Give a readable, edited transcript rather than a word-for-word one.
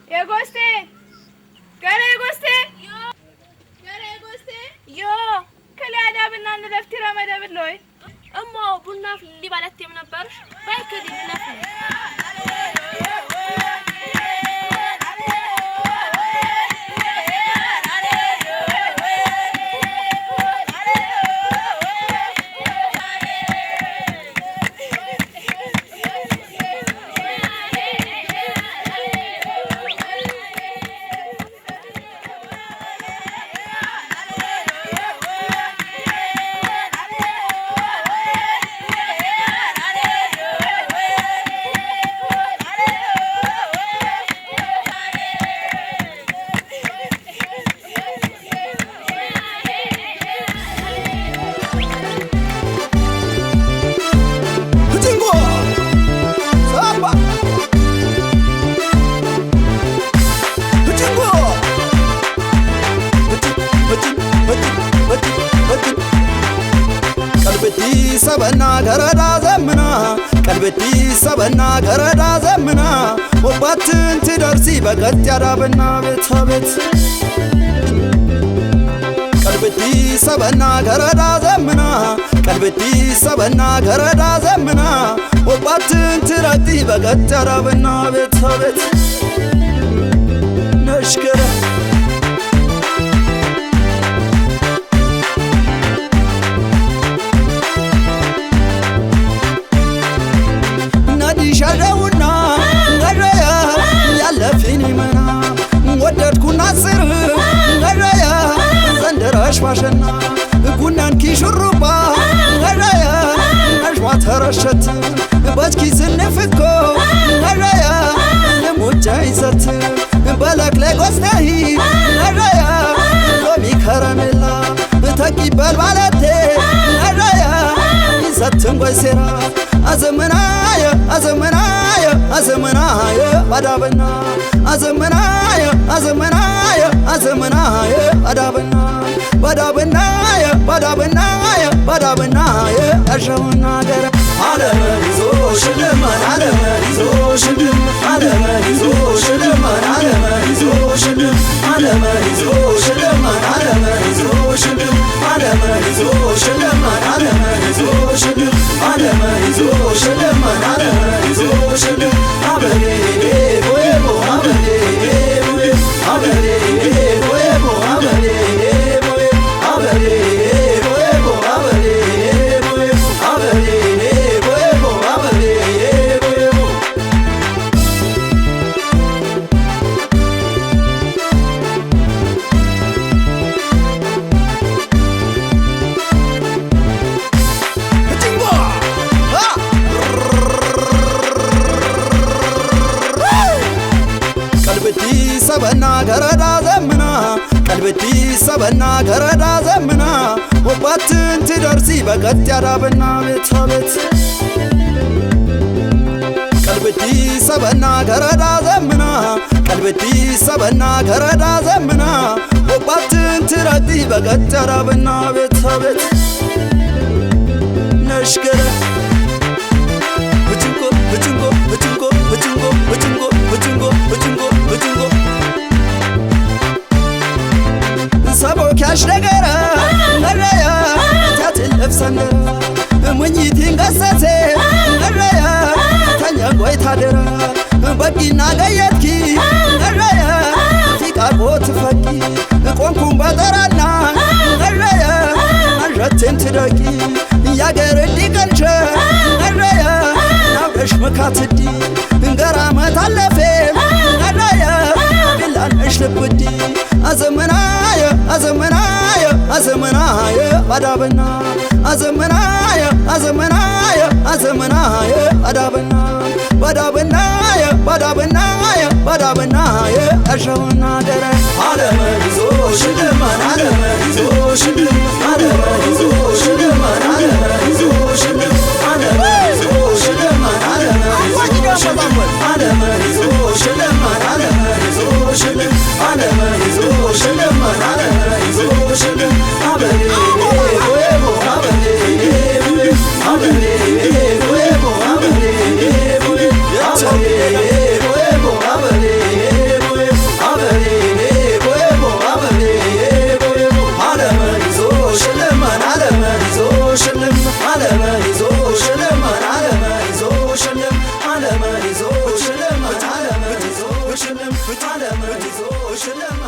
የጎስቴ ገረ የጎስቴ ገረ የጎስቴ ዮ ከሊያዳ ብና ንለፍቲ ረመደብሎይ እሞ ቡና ፍሊ ባለቴም ነበርሽ ባይከዲ ንለፍ ሰበና ገረዳ ዘምና ቀልብቲ ሰበና ገረዳ ዘምና ወባትን ትደርሲ በቀጥ ያዳብና ቤት ቤት ቀልብቲ ሰበና ገረዳ ዘምና ቀልብቲ ሰበና ገረዳ ዘምና ወባትን ትረቲ በቀጥ ያዳብና ቤት ቤት ነሽከረ ሻለውና ገረያ ያለፊን መና ወደድኩና ስር ገረያ ዘንድረሽ ባሸና ጉናን ኪሹሩባ ገረያ አሽዋ ተረሸት በችኪ ስንፍኮ ገረያ ለሙጫ ይዘት በለክለ ጎስተሂ ገረያ ሎሚ ከረሜላ ተቂበል ባለቴ ገረያ ይዘትን ጎይሴራ አዘመናየ አዘመናየ አዘመናየ ባዳበና አዘመናየ አዘመናየ አዘመናየ ባዳበና ባዳበናየ ባዳበናየ ባዳበናየ አሸውና ገረ ዓለም ይዞ ሽልማን ዓለም ይዞ ሽልም ዓለም ይዞ ሽልማን ዓለም ይዞ ሽልም ዓለም ይዞ ሽልማን ዓለም ይዞ ሽልም ዓለም ይዞ ሽልማን ዓለም ይዞ ሽልም ዓለም ይዞ ሽልማን ዓለም ይዞ ሽልም አበሌ ቦየቦ አበሌ አበሌ ቦየቦ አበሌ አበሌ ቦየቦ አበሌ አበሌ ቦየቦ አበሌ ቦየቦ ቀልብቲ ሰበና ገረዳ ዘምና ቀልብቲ ሰበና ገረዳ ዘምና ወባትን ትደርሲ በቀጥ ያዳብና ቤት ቤት ቀልብቲ ሰበና ገረዳ ዘምና ቀልብቲ ሰበና ገረዳ ዘምና ወባትን ትረቲ በቀጥ ያዳብና ቤት ቤት ነሽገረ ብጭንቆ ብጭንቆ ብጭንቆ ብጭንቆ ብጭንቆ ብጭንቆ ብጭንቆ ብጭንቆ ሰቦካሽ ነገረ መረያ ታትልፍ ሰንደረ ሙኝቲን ገሰሴ መረያ ተኛንጎይ ታደረ በቂና ገየትኪ መረያ ፊቃርቦ ትፈቂ ቆንኩን በጠራና መረያ አንዠቴን ትደቂ ያገር ዲቀንቸ መረያ ናብረሽ መካትዲ እንገራመት አለፌ መረያ ቢላንሽ ልብዲ አዘመናየ አዘመናየ አዘመናየ ባዳበና አዘመናየ አዘመናየ አዘመናየ ባዳበና ባዳበናየ ባዳበናየ ባዳበናየ አሸውና ደረ ዓለም ይዞ ሽልማን ዓለም ይዞ ሽልም ዓለም ይዞ ሽልማን ዓለም ይዞ ሽልም ዓለም ይዞ ሽልማን ዓለም ይዞ ሽልም ዓለም ይዞ ሽልማን ዓለም ይዞ ሽልም ዓለም ይዞ ሽልማን ዓለም ይዞ ሽልም አበሌ ቦየቦ አበሌ አበሌ ቦየቦ አበሌ አበሌ ቦየቦ አበሌ ሽልም